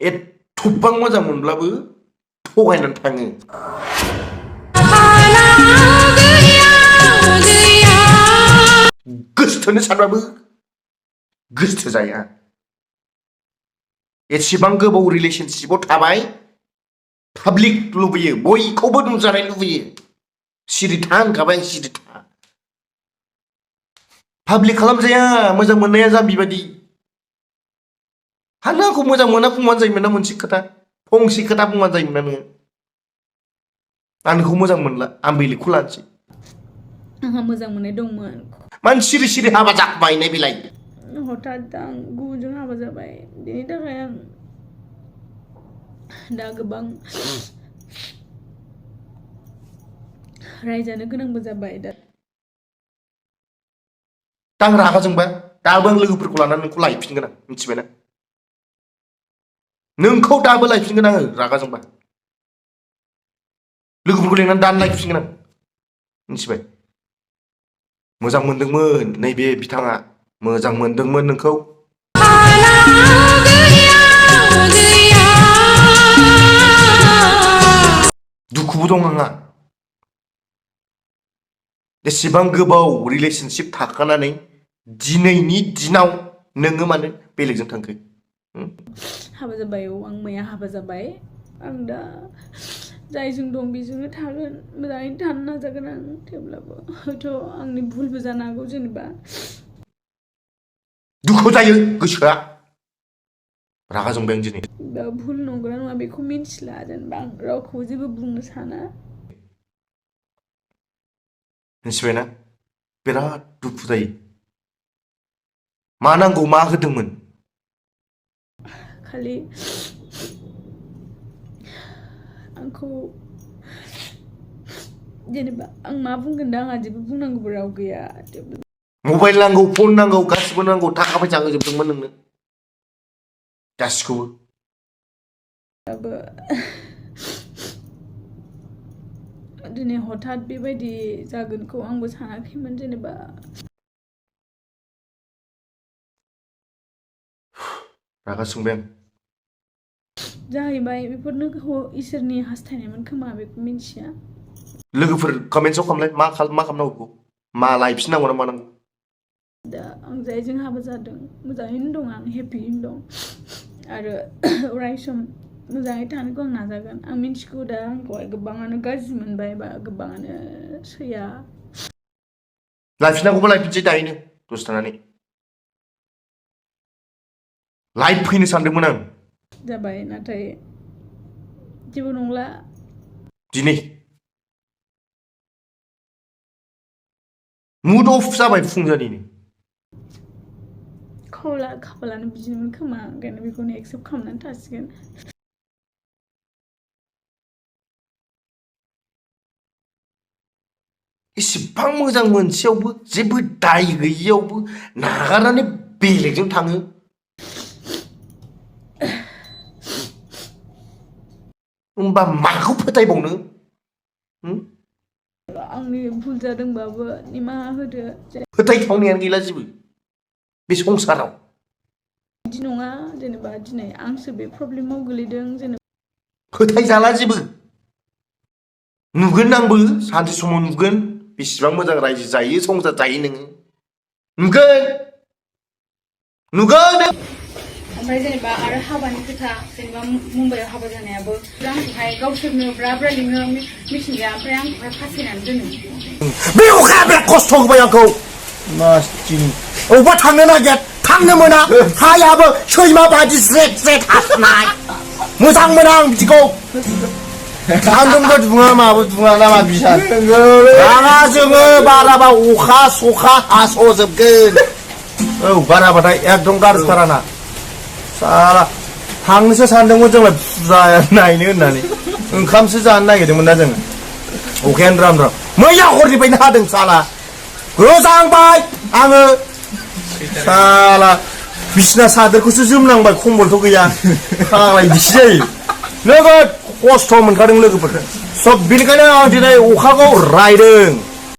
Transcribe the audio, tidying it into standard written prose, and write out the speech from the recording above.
एथ'बां मोजां मोनब्लाबो थगायनानै थाङो गोसोथोनो सानबाबो गोसो जाया एसेबां गोबाव रिलेशनशिपआव थाबाय पाब्लिक लुबैयो बयखौबो नुजानाय लुबैयो सिरि था होनखाबाय सिरि था पाब्लिक खालामजाया मोजां मोननाया जाम्बि बायदि हानो आंखौ मोजां मोना बुंबानो जायोमोन ना मोनसे खोथा फंसे खोथा बुंबानो जायोमोन ना नोङो आं नोंखौ मोजां मोनला आं बेलेगखौ लानोसै आंहा मोजां मोननाय दंमोन मानो सिरि सिरि हाबा जाबायनाय बेलाय हठात आं गुबुनजों हाबा जाबाय बेनि थाखाय आं दा गोबां रायजानो गोनांबो जाबाय दा आं रागा जोंबा दाबो आं लोगोफोरखौ लानानै नोंखौ लायफिनगोन आं मिथिबायना नोंखौ दाबो लायफिनगोन आङो रागा जोंबा लोगोफोरखौ लेंनानै दानो लायफिनगोन आं मिथिबाय मोजां मोनदोंमोन नैबे बिथाङा मोजां मोनदोंमोन नोंखौ दुखुबो दं आंहा एसेबां गोबाव रिलेशनशिप थाखानानै दिनैनि दिनाव नोङो मानो बेलेगजों थांखो हाबा जाबाय आं मैया हाबा जाबाय आं दा जायजों दं बेजोंनो थागोन मोजाङैनो थानो नाजागोन आं थेवब्लाबो हयथ' आंनि भुलबो जानो हागौ जेनेबा दुखु जायो गोसोआ रागा जोंबाय आं दिनै दा भुल नंगौना नङा बेखौ मिन्थिला जेनेबा आं रावखौबो जेबो बुंनो साना मिथिबायना बिराद दुखु जायो मा नांगौ मा होदोंमोन खालि आंखौ जेनेबा आं मा बुंगोन दा आंहा जेबो बुंनांगौबो राव गैया मबाइल नांगौ फन नांगौ गासिबो नांगौ थाखा फैसा होजोबदोंमोन नोंनो गासिखौबो दिनै हठात बेबायदि जागोनखौ आंबो सानाखैमोन जेनेबा रागा जोंबाय आं जाहैबाय बेफोरनो इसोरनि हास्थायनायमोन खोमा बेखौ मिन्थिया लोगोफोर कमेन्ट्सआव खालामलाय मा खालामनांगौ मा लायफिननांगौ ना मा नांगौ दा आं जायजों हाबा जादों मोजाङैनो दं आं हेपियैनो दं आरो अराय सम मोजाङै थानोखौ आं नाजागोन आं मिन्थिगौ दा आंखौहाय गोबाङानो गाज्रि मोनबाय बा गोबाङानो सैया लायफिननांगौबा लायफिनसै दायोनो दसे थानानै लाइभ फैनो सानदोंमोन आं जाबाय नाथाय जेबो नंला दिनै मुड अफ जाबाय फुंजानिनो खाफालानो बिदिनोमोन खोमा ओंखायनो बेखौनो एक्सेप्ट खालामनानै थासिगोन एसेबां मोजां मोनसेयावबो जेबो दाय गैयियावबो नागारनानै बेलेगजों थाङो होमबा माखौ फोथायबावनो आंनि भुल जादोंबाबो निमाहा होदो फोथायथावनायानो गैला जेबो बे संसाराव बिदि नङा जेनेबा दिनै आंसो बे प्रब्लेमाव गोलैदों जेनेबा फोथायजाला जेबो नुगोन आंबो सानसे समाव नुगोन बेसेबां मोजां रायजो जायो संसार जायो नोङो नुगोन ओमफ्राय जेनेबा आरो हाबानि खोथा जेनेबा मुम्बाइआव हाबा जानायाबो आंखौहाय गावसोरनो ब्रा ब्रा लिङो मिथिंगा ओमफ्राय आंखौहाय फासायनानै दोनो बे अखाया बिराद खस्थ' होबाय आंखौ अबेबा थांनो नागिर थांनो मोना हायाबो सैमा बादि ज्रेद ज्रेद हासनाय मोजां मोना आं बिदिखौ सान्दुंबो दुङा माबो दुङा नामा बिसार रागा जोङो बाराबा अखा सखा हास'जोबगोन औ बाराबाथाय एकदम गारजोबथाराना साला थांनोसो सानदोंमोन जोंलाय फुजा नायनो होननानै ओंखामसो जानो नागिरदोंमोन ना जों अखायानो द्राम द्राम मैया हरनिफ्रायनो हादों साला गोजांबाय आङो साला बिसिना सादोरखौसो जोमनांबाय खम्बलथ' गैया फाग्ला बिदिसो जायो नोगोद खस्थ' मोनखादों लोगोफोरजों सब बेनिखायनो आं दिनै अखाखौ रायदों